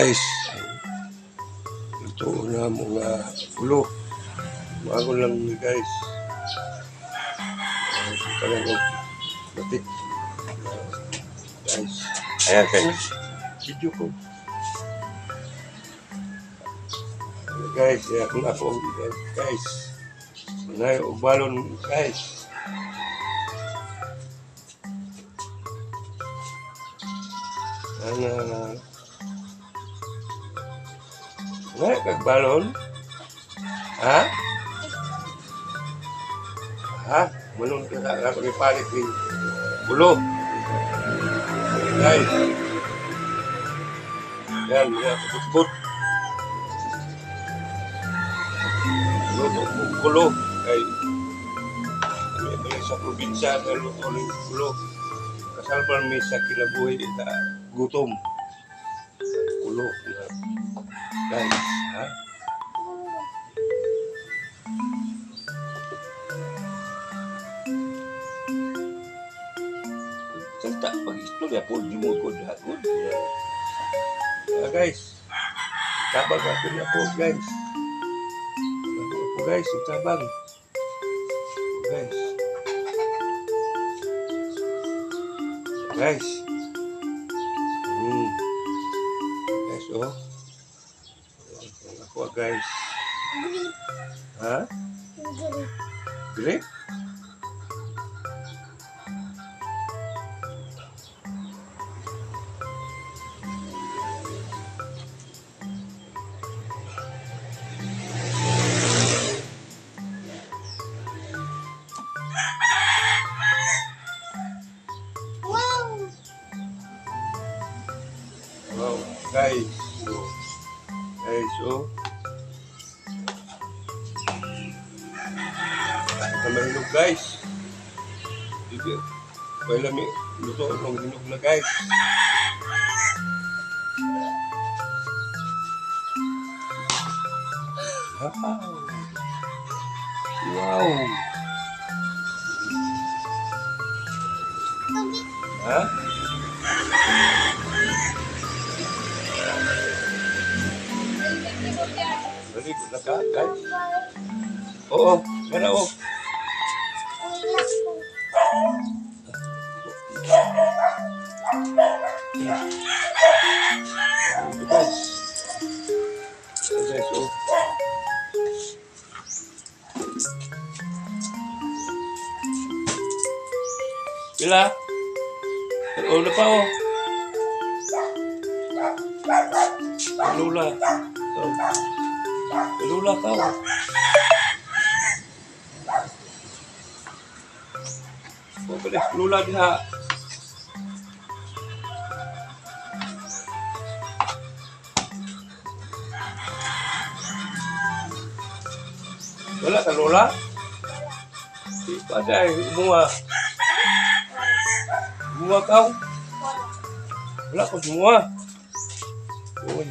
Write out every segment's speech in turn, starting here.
Guys, ito na mga ulo. Bago lang ni guys. Parang og batik. Guys. Ayan guys. Video ko. Guys, ayan ako guys. Manay og balon guys. Ana Nay kag balon? Ha? Ha? Manong ka ako ni palit ni ulo. Guys. Yan, mga kabutbut. Luto ko kulo. Kay kami balik sa probinsya, luto ng kulo. Kasalban mi sa kinabuhi na gutom. Kulo. Guys, ha? Salta, pag istorya po, di mo ko dahagod. Yeah, guys. Tabang ako na po, guys. Tabang ako, guys. Tabang. Guys. Guys. Guys, oh. Ako, guys. Ha? Grape? Wow! Wow, guys. Oh. Guys, oh. Ito mahinog, guys. Dito. Wala mi luto ng hinog na, guys. Wow. Wow. Ha? Balik na ka, guys. Oo, meron oh. Ito, guys. Ito, guys, oh. Pila? Ulo pa, oh. Lula. Oh. Lula ka, oh. Oh, balik. Lula diha. Wala ka, Lola? Di pa dahil. Bunga. Bunga ka. Wala ko bunga. Uy.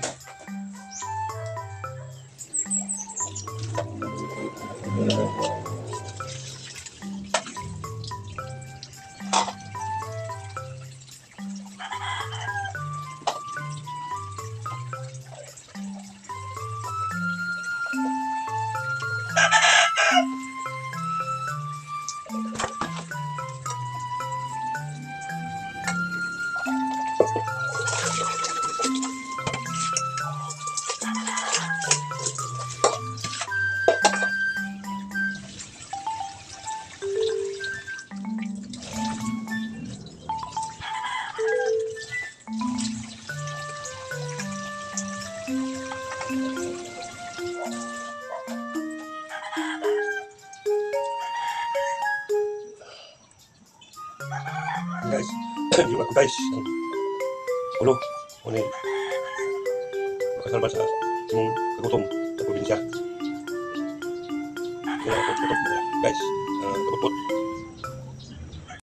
Guys, yung ako guys. Ulo. Ano yun? Makasalba sa imong kagutom sa probinsya. Kaya ako gutom guys. Kabutbut.